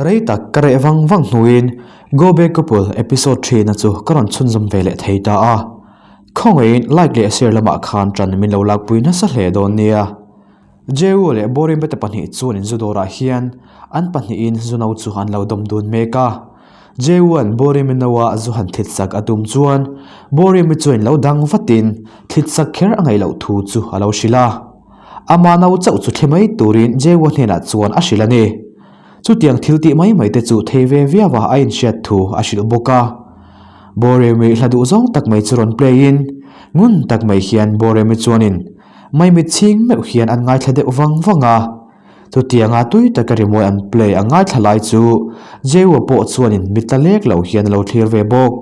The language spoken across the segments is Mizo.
Rei tak ka reh vang vang hnuin Go Back Couple episode thina chu ka rawn chhunzawm ve leh thei ta a. Khawngaihin like leh share lamah khan ṭan min lo lakpui nasa hle dawn nia. Jehu leh Borimbe te pahnih chuan in zu dawrah hian an pahnihin zu no chu an lo dawm dun mek a. Jehua'n Borimi noa zu han thlit sak a tum chuan Borimi chuan lo dang vatin thlit sak kher a ngaih loh thu chu a lo hrilh a. Ama no chauh chu thli mai turin Jehua hnenah chuan a hrilh a ni. Chutiang thil tih mai mai te chu thei ve viau a a inhriat thu a hrilh bawk a. Boremi hla duh zawng tak mai chu rawn play in ngun tak mai hian Boremi chuanin maimit chhing meuh hian an ngaithla deuh vang vang a. Chutianga tui taka rimawi an play a ngaithla lai chu Jeua pawh chuanin mit la lek lo hian a lo thlir ve bawk.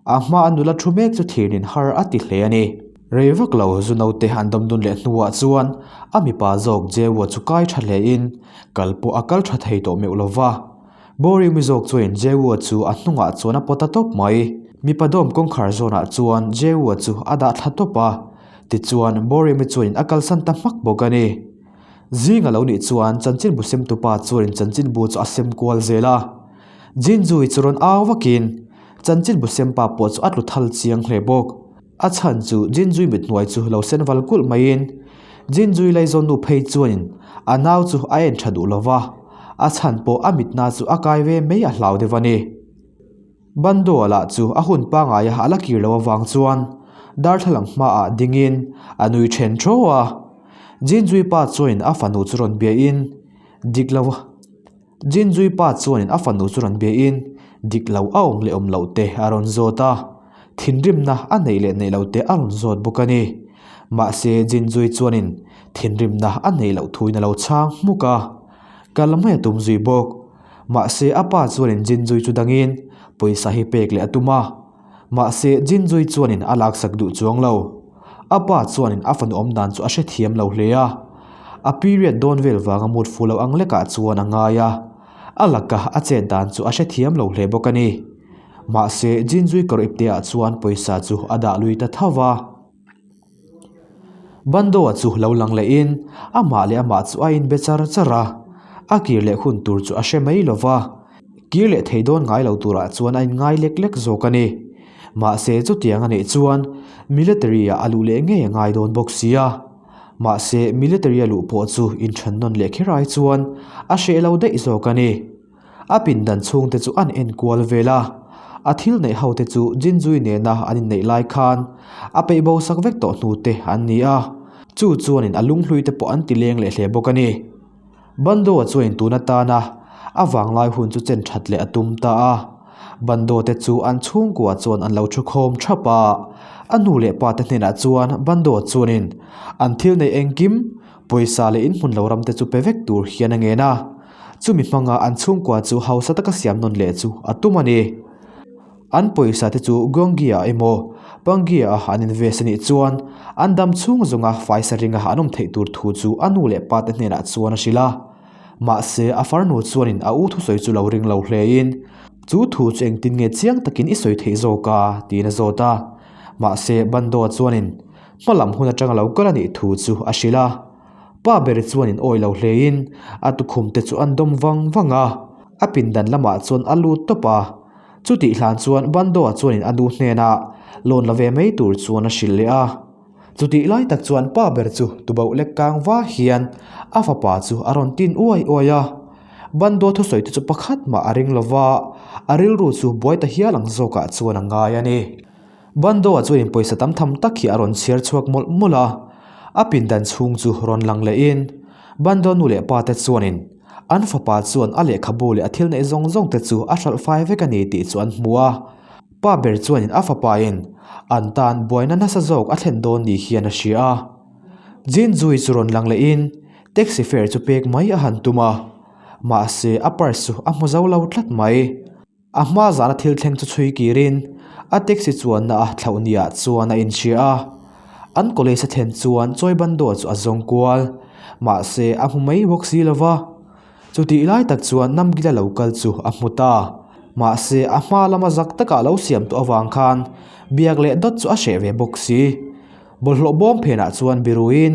A hma a nula thu mek chu thirnin har a ti hle a ni. Rei vak lo zu naute an dawm dun leh hnuah chuan a mipa zawk Jeua chu kai tha hlein kal pawh a kal tha thei tawh meuh lo va. Borimi zawk chuanin Jeua chu a hnungah chuan a pawt a tawp mai. Mipa dawm kawngkhar zawnah chuan Jeua chu a dah thla tawp a, tichuan Borimi chuanin a kalsan ta hmak bawk a ni. Zing a lo nih chuan chanchinbu semtupa chuanin chanchinbu chu a sem kual zel a. Jinjui chu rawn au vakin chanchinbu sempa pawh chu a tlu thal chiang hle bawk. A chhan chu Jinjui mit hnuai chu lo sen val kulh maiin Jinjui laizawn nu phei chuanin a nau chu a en tha duh lo va, a chhan pawh a mitna chu a kai ve mai a hlau deuh a ni. Bandoa lah chu a hun pangaia a la kir loh avang chuan darthlalang hmaah dingin a nui then thaw a. Jinjui pa chuanin a fanu chu rawn biain dik lo Jinjui pa chuanin a fanu chu rawn biain dik lo a awm leh awm loh te a rawn zawt a, thinrimna a neih leh neih loh te a rawn zawt bawk a ni. Mahse Jinjui chuanin thinrimna a neih loh thuin a lo chhang hmuk a, kal mai a tum zui bawk. Mahse a pa chuanin Jinjui chu dangin pawisa hi pek leh a tum a. Mahse Jinjui chuanin a laksak duh chuang lo. A pa chuanin a fanu awm dan chu a hrethiam lo hle a. A period dawn vel vanga mut fu lo ang lekah chuan a ngai a. A laka a chet dan chu a hrethiam lo hle bawk a ni. Mahse Jinjui kawr ipteah chuan pawisa chu a dah lui ta tho va. Bandoa chu lo lang lehin amah leh amah chu a inbe char char a, a kir leh hun tur chu a hre mai lo va, kir leh thei dawn ngai lo turah chuan a inngai lek lek zawk a ni. Mahse chutiang a neih chuan military ah a luh leh ngei a ngai dawn bawk si a. Mahse military a luh pawh chu inthan nawn leh kher ai chuan a hreh lo daih zawk a ni. A pindan chhungte chu an en kual vel a, a thil neih ho te chu Jinjui nena an inneih lai khan a peih bo sak vek tawh hnu te an ni a, chu chuanin a lunghlui te pawh an ti leng leh hle bawk a ni. Bando-a chuanin tun atana a vanglai hun chu chen that leh a tum ta a, Bando te chu an chhungkua chuan an lo thu khawm thap a, a nu leh pa te hnenah chuan Bando-a chuanin an thil neih engkim pawisa leh inhmun lo ram te chu pe vek tur hian a ngen a. Chumi hmanga an chhungkua chu hausa taka siam nawn leh chu a tum a ni. An pawisa te chu Gonggia emaw Pangia a an invest a nih chuan an dam chhung zawnga faisa ringa an awm theih tur thu chu a nu leh pa te hnenah chuan a hrilh a. Mahse a farnu chuanin a u thusawi chu lo ring lo hlein chu thu chu engtin nge chiang takin i sawi theih zawk a tiin a zawt a. Mahse Bandoa chuanin hmalam hun atanga lo kal a nih thu chu a hrilh a. Pa ber chuan in awi lo hlein a tukhum te chu an dawm vang vang a, a pindan lamah chuan a lut tawp a. Chutih hlan chuan Bando-a chuanin a nu hnenah lawn la ve mai tur chuan a hrilh leh a. Chutih lai tak chuan pa ber chu tubauh lek kang va hian a fapa chu a rawn tin uai uai a. Bando thusawi te chu pakhat mah a ring lo va, a rilru chu buai ta hial ang zawkah chuan a ngai a ni. Bando-a chuanin pawisa tam tham tak hi a rawn chhiar chhuak mawlh mawlh a, a pindan chhung chu rawn lang lehin Bando nu leh pa te chuanin an fapa chuan a lehkhabu leh a thil neih zawng zawng te chu a hralh fai vek a ni tih chu an hmu a. Pa ber chuanin a fapain an tan buaina nasa zawk a thlen dawn ni hian a hria a. Jinjui chu rawn lang lehin taxi fare chu pek mai a han tum a, mahse a purse chu a hmu zo lo tlat mai. A hma zana thil thleng chu chhui kirin a taxi chuanna a thlauh niah chuan a inhria a, an college a thlen chuan chawi ban dawt chu a zawng kual, mahse a hmu mai bawk si lo va. Chutih lai tak chuan Namgila lo kal chu a hmu ta, mahse a hma lama zak taka a lo siam tawh avang khan biak leh dawt chu a hreh ve bawk si. Bawlhhlawh bawm phenah chuan biruin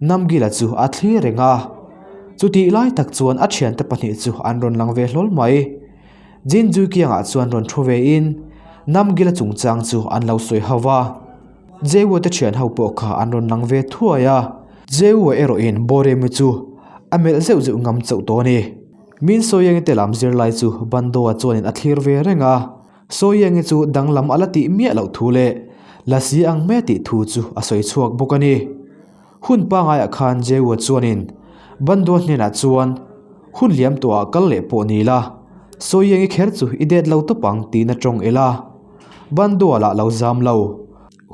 Namgila chu a thlir reng a. Chutih lai tak chuan a thiante pahnih chu an rawn lang ve hlawl mai. Jinju kiangah chuan rawn thu ve in Namgila chungchang chu an lo sawi ho va. Jeua te thian ho pawh kha an rawn lang ve thuai a. Jeua erawh in Boremi chu a melh zeuh zeuh ngam chauh tawh a ni. Min Sawiengi te lam zirlai chu Bandoa chuanin a thlir ve reng a. Sawiengi chu danglam a la tih miah loh thu leh Lasi ang mai a tih thu chu a sawi chhuak bawk a ni. Hun pangaiah khan Jeua chuanin Bandoa hnenah chuan hun liam tawhah kal leh pawh ni la, Sawiengi kher chu i det lo tawp ang tiin a tawng el a. Bandoa lah lo zam lo.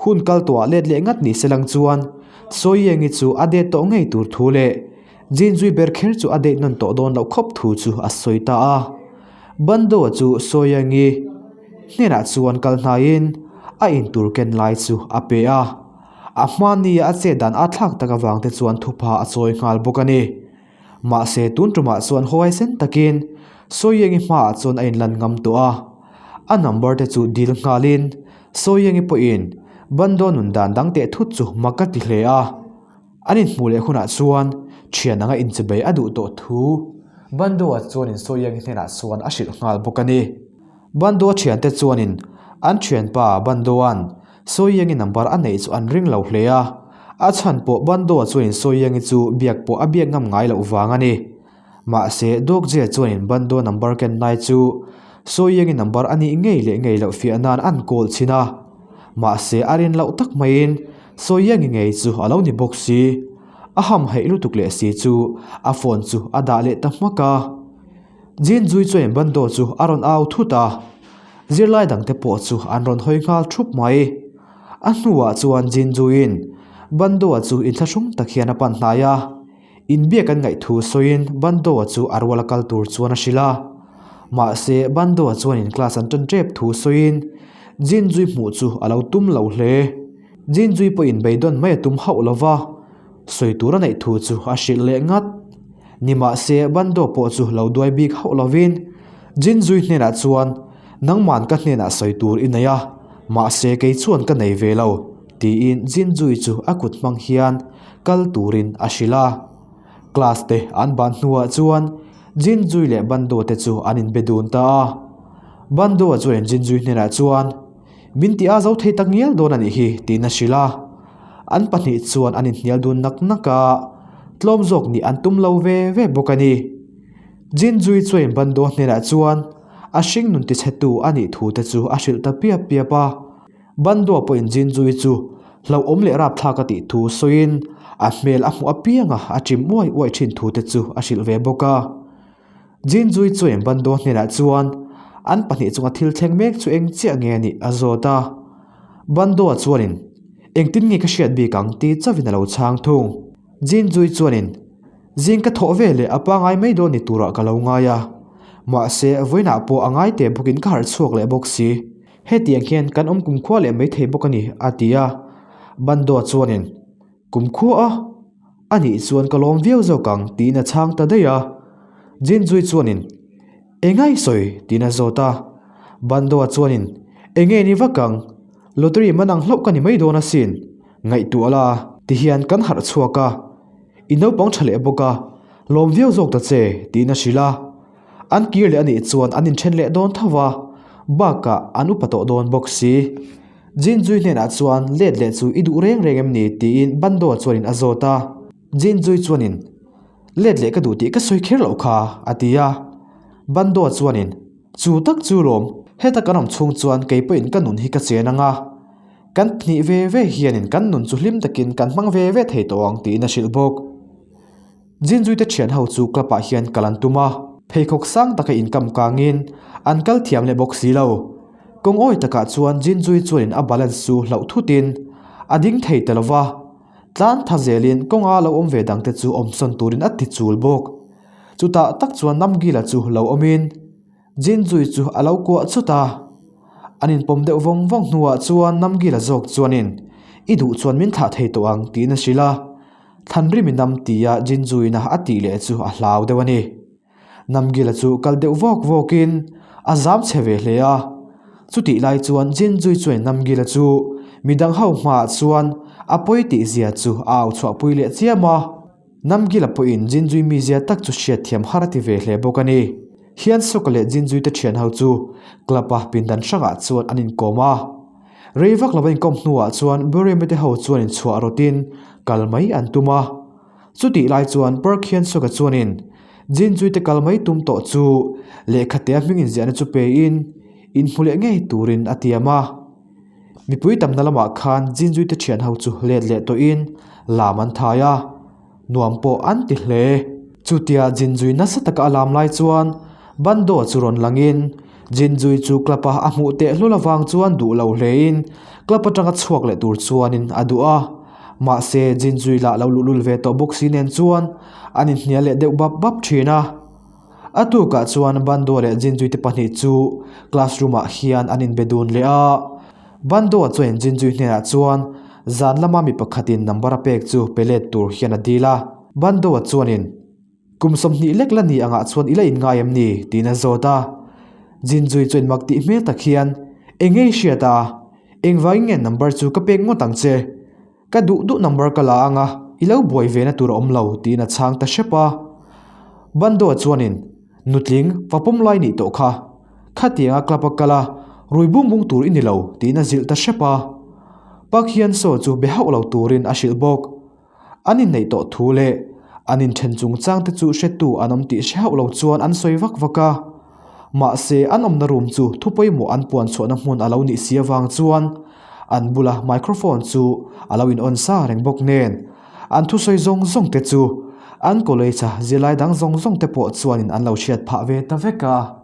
Hun kal tawhah let leh ngat ni se lang chuan Sawiengi chu a det tawh ngei tur thu leh Jinzui ber kher chu a date nawn tawh dawn loh khawp thu chu a sawi ta a. Bandoa chu Sawiangi hnenah chuan kal hnaiin a intur ken lai chu a pe a. A hmania a chet dan a thlak tak avang te chuan thupha a chawi nghal bawk a ni. Mahse tun tumah chuan huaisen takin Sawiangi hmaah chuan a inlan ngam tawh a. A number te chu dil nghalin Sawiangi pawhin Bandoa nun dan dang teh thut chu mak a ti hle a. An inhmuh leh hunah chuan thian anga inchibei a duh tawh thu Bandoa chuanin Sawiangi hnenah chuan a hrilh nghal bawk a ni. Bandoa thiante chuanin an thianpa Bandoa'n Sawiangi number a neih chu an ring lo hle a, a chhan pawh Bandoa chuanin Sawiangi chu biak pawh a biak ngam ngai loh vang a ni. Mahse, Dawkzia chuanin Bandoa number ken lai chu Sawiangi number a nih ngei leh ngei loh fiah nan an kawl chhin a. Mahse, a rin loh tak maiin Sawiangi ngei chu a lo ni bawk si. A ham heih lutuk leh si chu a phone chu a dah leh ta hmak a. Jinzui chuanin Bandoa chu a rawn au thut a. Zirlai dangte pawh chu an rawn hawi nghal thup mai. A hnuah chuan Jinzuiin Bandoa chu inthlahrung tak hian a pan hnai a. Inbiak an ngaih thu sawiin Bandoa chu a ruala kal tur chuan a hrilh a. Mahse, Bandoa chuanin class an ṭan ṭep thu sawiin Jinzui hmuh chu a lo tum lo hle. Jinzui pawhin beidawn mai a tum hauh lo va, sawi tur a neih thu chu a hrilh leh ngat. Nimahse, Bandoa pawh chu lo duai bik hauh lovin Jinzui hnenah chuan, Nangman ka hnenah sawi tur i nei a, mahse kei chuan ka nei ve lo. Tiin Jinjui chu a kut hmang hian kal turin a hrilh a. Class te an ban hnuah chuan Jinjui leh Bando te chu an inbe dun ta a. Bando-a chuan Jinjui hnenah chuan, Min ti a zo thei tak ngial dawn a nih hi, tiin a hrilh a. An pahnih chuan an inhnial dun nak nak a, tlawm zawk nih an tum lo ve ve bawk a ni. Jinjui chuan Bando hnenah chuan a hringnun tichhetu a nih thu te chu a hrilh ta piap piap a. Bandua pawhin Jinjui chu hlauhawm leh rapthlak a tih thu sawiin a hmel a hmuh apianga a chim uai uai thin thu te chu a hrilh ve bawk a. Jinjui chuan Bandua hnenah chuan an pahnih chunga thil thleng mek chu eng chiah nge anih a zawt a. Bandua chuanin engtin nge ka hriat bik ang ti chauhin a lo chhang thung. Jinjui chuanin Zing ka thawh ve leh a pangai mai dawn ni turah ka lo ngai a. Mahse vawiinah pawh a ngai teh bawkin ka harh chhuak leh bawk si. Hetiang hian kan awm kumkhua leh mai thei bawk a ni, a ti a. Bandoa chuanin, Kumkhua a? A nih chuan ka lawm viau zawk ang, tiin a chhang ta daih a. Jinzui chuanin, Engai sawi? tiin a zawt a. Bandoa chuanin, Enge ni vak ang? Lottery man ang hlauh ka ni mai dawn asin, ngaihtuah la, tihian kan harh chhuak a. I naupang tha leh bawk a, lawm viau zawk ta che, tiin a hrilh a. An kir leh a nih chuan an inthen leh dawn tho va, bakah an upa tawh dawn bawk si. Jinjui hnenah chuan let leh chu i duh reng reng em ni tiin Bandoa chuanin a zawt a. Jinjui chuanin, Let leh ka duh tih ka sawi kher loh kha, a ti a. Bandoa chuanin, Chu tak chu lawm, heta kan awm chhung chuan kei pawhin ka nun hi ka chen ang a. Kan phnih ve ve hianin kan nun chu hlim takin kan hmang ve ve thei tawh ang tiin a hrilh bawk. Jinzuite thian ho chu club ah hian kal an tum a, pheikhawk sang taka inkam kangin an kal thiam leh bawk si lo. Kawng awi takah chuan Jinzui chuanin a balance chu hlauh thutin a ding thei ta lo va, tlan tha zelin kawnga lo awm ve dangte chu awmsawn turin a ti chul bawk. Chutah tak chuan Namgila chu lo awmin Jinzui chu a lo kuah chut a, an inpawm deuh vawng vawng hnuah chuan Namgila zawk chuanin I duh chuan min thlah thei tawh ang tiin a hrilh a. Thlanrim i nam tia Jinjuina a tih leh chu a hlau deuh a ni. Namgila chu kal deuh vawk vawkin a zam chhe ve hle a. Chutih lai chuan Jinjui chuan Namgila chu midang ho hmaah chuan a pawi tih zia chu a au chhuahpui leh chiam a. Namgila pawhin Jinjui mizia tak chu hriatthiam har a ti ve hle bawk a ni. Hiansuka leh Jinjui te thian ho chu club a pindan hrangah chuan an inkawm a. Rei vak lova inkawm hnuah chuan Burema te ho chuan inchhuah rawtin kal mai an tum a. Chutih lai chuan Park Hiansuka chuanin Jinjui te kal mai tum tawh chu lehkhatea hming inziahna chu pein inhmu leh ngei turin a tiam a. Mipui tamna lamah khan Jinjui te thian ho chu let leh tawhin lam an thai a, nuam pawh an ti hle. Chutia Jinjui nasa taka a lam lai chuan Bando chu rawn langin Jinjui chu club a a hmuh teh hlul avang chuan duh lo hlein club atanga chhuak leh tur chuanin a duh a. Mahse Jinjui lah lo luhlul ve tawh bawk si nen chuan an inhnial leh deuh bap bap thin a. A tukah chuan Bando leh Jinjui te pahnih chu classroom ah hian an inbe dun leh a. Bando chuan Jinjui hnenah chuan zan lama mi pakhatin number a pek chu pe let tur hian a dil a. Bando chuanin, Kum 20 lek la ni angah chuan i la inngai em ni? tiin a zawt a. Jinjui chuan mak tih hmel tak hian, Eng nge i hriat a? Engvangin nge number chu ka pek ngawt ang che? Ka duh duh number ka la ang a, i lo buai ve na tur a awm lo, tiin a chhang ta hrep a. Bando chuanin, Nutling, va pawm lai nih tawh kha. Khatianga club a kal a, rui bung bung tur i ni lo, tiin a zilh ta hrep a. Park Hyun Soo chu be hauh lo turin a hrilh bawk. An inneih tawh thu leh an inthen chungchang te chu hretu an awm tih hre hauh lo chuan an sawi vak vak a. Mahse, an awmna room chu thu pawimawh an puan chhuahna hmun a lo nih si avang chuan an bula microphone chu a lo in on sa reng bawk nen an thusawi zawng zawng te chu an college a zirlai dang zawng zawng te pawh chuanin an lo hriat phah ve ta vek a.